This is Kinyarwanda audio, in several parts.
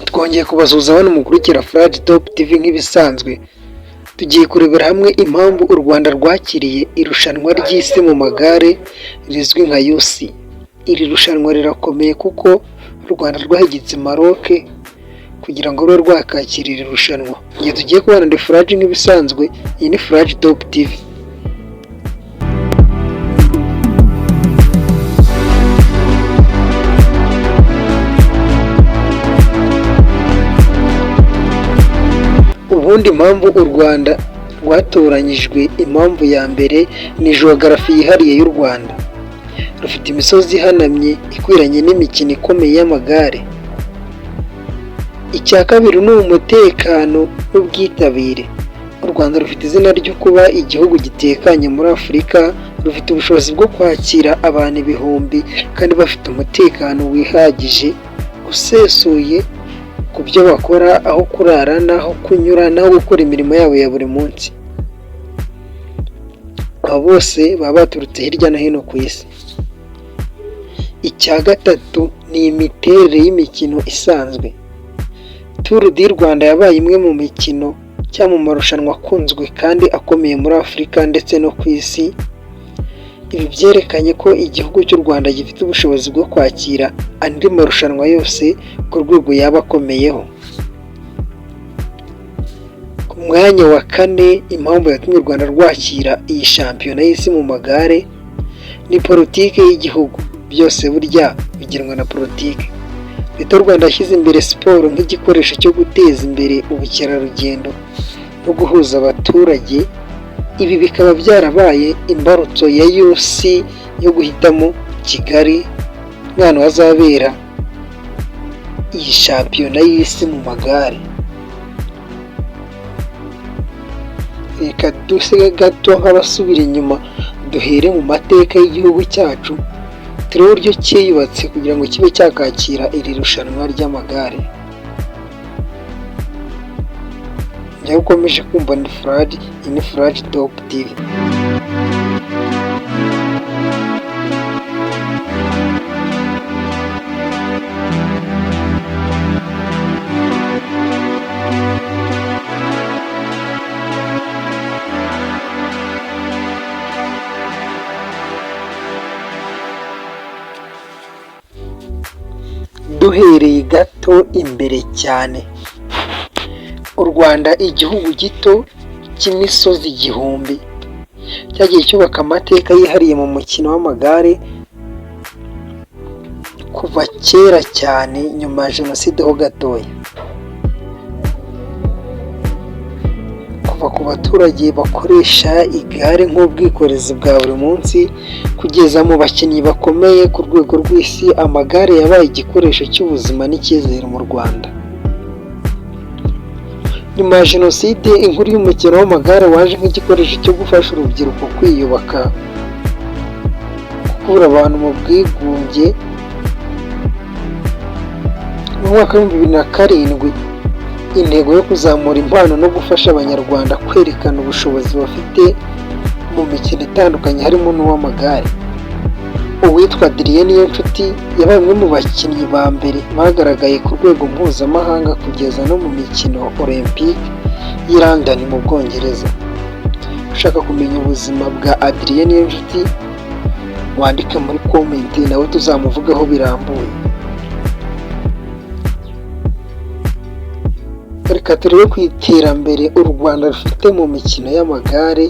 Twongeye kubasuhuza hano mukurikira Furaji Topu TV nk'ibisanzwe, tugiye kurebera hamwe impamvu u Rwanda rwakiriye irushanwa ry'isi mu magare rizwi nka UCI. Iri rushanwa rirakomeye kuko u Rwanda rwahigitse Maroc kugira ngo rube rwakakira iri rushanwa. Igihe tugiye kubana ndi Furaji nk'ibisanzwe, iyi ni Furaji Topu TV. Ubundi impamvu u Rwanda rwatoranyijwe, impamvu ya mbere ni jowogarafi yihariye y'u Rwanda. Rufite imisozi ihanamye ikwiranye n'imikino ikomeye y'amagare. Icya kabiri ni umutekano n'ubwitabire. U Rwanda rufite izina ryo kuba igihugu gitekanye muri Afurika, rufite ubushobozi bwo kwakira abantu ibihumbi kandi bafite umutekano wihagije usesuye ku byo bakora, aho kurara n'aho kunyura n'aho gukora imirimo yabo ya buri munsi. Aba bose baba baturutse hirya no hino ku isi. Icya gatatu ni imiterere y'imikino isanzwe. Tour du Rwanda yabaye imwe mu mikino cyangwa mu marushanwa akunzwe kandi akomeye muri Afurika ndetse no ku isi. Ibi byerekanye ko igihugu cy'u Rwanda gifite ubushobozi bwo kwakira andi marushanwa yose ku rwego yaba akomeyeho. Ku mwanya wa kane, impamvu yatumye u Rwanda rwakira iyi shampiyona y'isi mu magare ni politiki y'igihugu. Byose burya bigenwa na politiki. Leta y'u Rwanda yashyize imbere siporo nk'igikoresho cyo guteza imbere ubukerarugendo no guhuza abaturage. Ibi bikaba byarabaye imbarutso ya UCI yo guhitamo Kigali nk'ahantu hazabera iyi shampiyona y'isi mu magare. Reka duse gato nk'abasubira inyuma, duhere mu mateka y'igihugu cyacu, turebe uburyo cyiyubatse kugira ngo kibe cyakakira iri rushanwa ry'amagare. Njyewe ukomeje kumva ni Furaji, iyi ni Furaji Topu TV. Duhereye gato imbere cyane, u Rwanda igihugu gito cy'imisozi igihumbi cyagiye cyubaka amateka yihariye mu mukino w'amagare kuva kera cyane nyuma ya jenoside ho gatoya. Kuva ku baturage bakoresha igare nk'ubwikorezi bwa buri munsi kugeza mu bakinnyi bakomeye ku rwego rw'isi, amagare yabaye igikoresho cy'ubuzima n'icyizere mu Rwanda. Nyuma ya jenoside, inkuru y'umukino w'amagare waje nk'igikoresho cyo gufasha urubyiruko kwiyubaka, gukura abantu mu bwigunge. Mu mwaka w'2007, intego yo kuzamura impano no gufasha Abanyarwanda kwerekana ubushobozi bafite mu mikino itandukanye harimo n'uw'amagare. Uwitwa Adrien Niyonshuti yabaye umwe mu bakinnyi ba mbere bagaragaye ku rwego mpuzamahanga kugeza no mu mikino Olempike y'i London mu Bwongereza. Ushaka kumenya ubuzima bwa Adrien Niyonshuti wandike muri comment nawe tuzamuvugaho birambuye. Reka turebe ku iterambere u Rwanda rufite mu mikino y'amagare.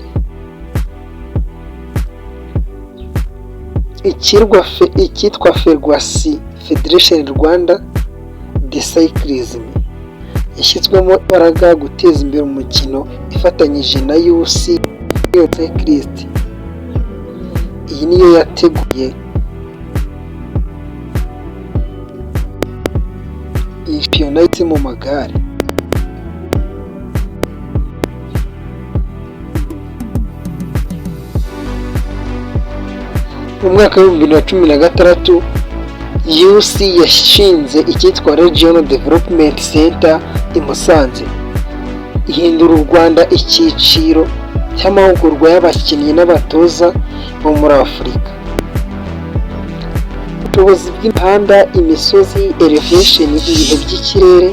Icyitwa Ferwacy, Federation Rwanda de Cyclism, yashyizwemo imbaraga guteza imbere umukino ifatanyije na UCI Cyclist. Iyi niyo yateguye iyi shampiyona y'isi mu magare. Mu mwaka w'2016, UCI yashinze icyitwa Regional Development Center i Musanze, ihindura u Rwanda icyiciro cy'amahugurwa y'abakinnyi n'abatoza bo muri Afurika. Ubushobozi bw'imihanda, imisozi, elevation, ibihe by'ikirere.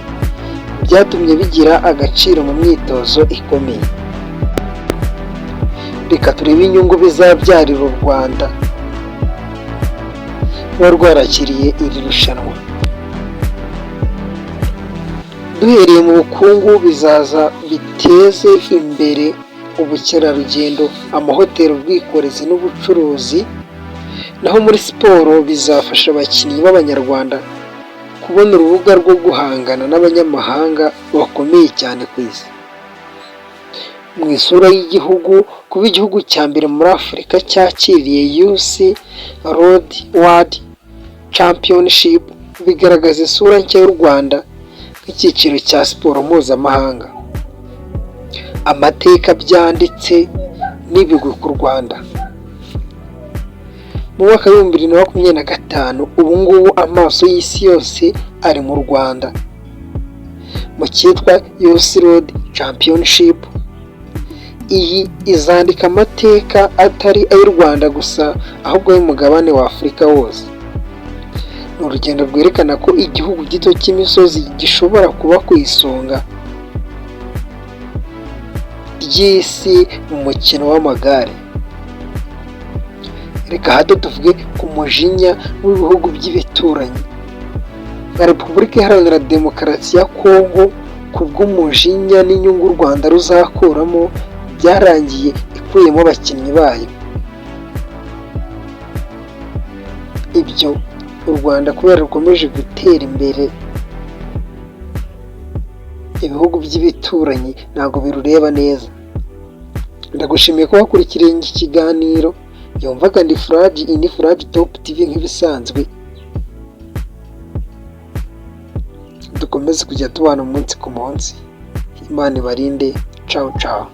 Byatumye bigira agaciro mu myitozo ikomeye. Reka turebe inyungu bizabyarira u Rwanda kuba rwarakiriye iri rushanwa. Duhereye mu bukungu, bizaza biteze imbere ubukerarugendo, amahoteli, ubwikorezi n'ubucuruzi. Naho muri siporo, bizafasha abakinnyi b'Abanyarwanda kubona urubuga rwo guhangana n'abanyamahanga bakomeye cyane ku isi. Mu isura y'igihugu, kuba igihugu cya mbere muri Afurika cyakiriye UCI Road World Championship bigaragaza isura nshya y'u Rwanda nk'icyiciro cya siporo mpuzamahanga. Amateka byanditse n'ibigwi ku Rwanda mu mwaka w'2025. Ubu ngubu amaso y'isi yose ari mu Rwanda mu cyitwa UCI Road Championship. Iyi izandika amateka atari ay'u Rwanda gusa, ahubwo y'umugabane wa Afurika wose. Ni urugendo rwerekana ko igihugu gito cy'imisozi gishobora kuba ku isonga ry'isi mu mukino w'amagare. Reka hato tuvuge ku mujinya w'ibihugu by'ibituranyi nka Repubulika Iharanira Demokarasi ya Kongo. Ku bw'umujinya n'inyungu u Rwanda ruzakuramo, byarangiye ikuyemo abakinnyi bayo. Ibyo u Rwanda kubera rukomeje gutera imbere, ibihugu by'ibituranyi ntabwo birureba neza. Ndagushimiye ko wakurikiriye iki kiganiro. Yumvaga ndi Furaji, iyi ni Furaji Top TV. Nk'ibisanzwe, dukomeze kujya tubana umunsi ku munsi. Imana ibarinde. Cawu cawu.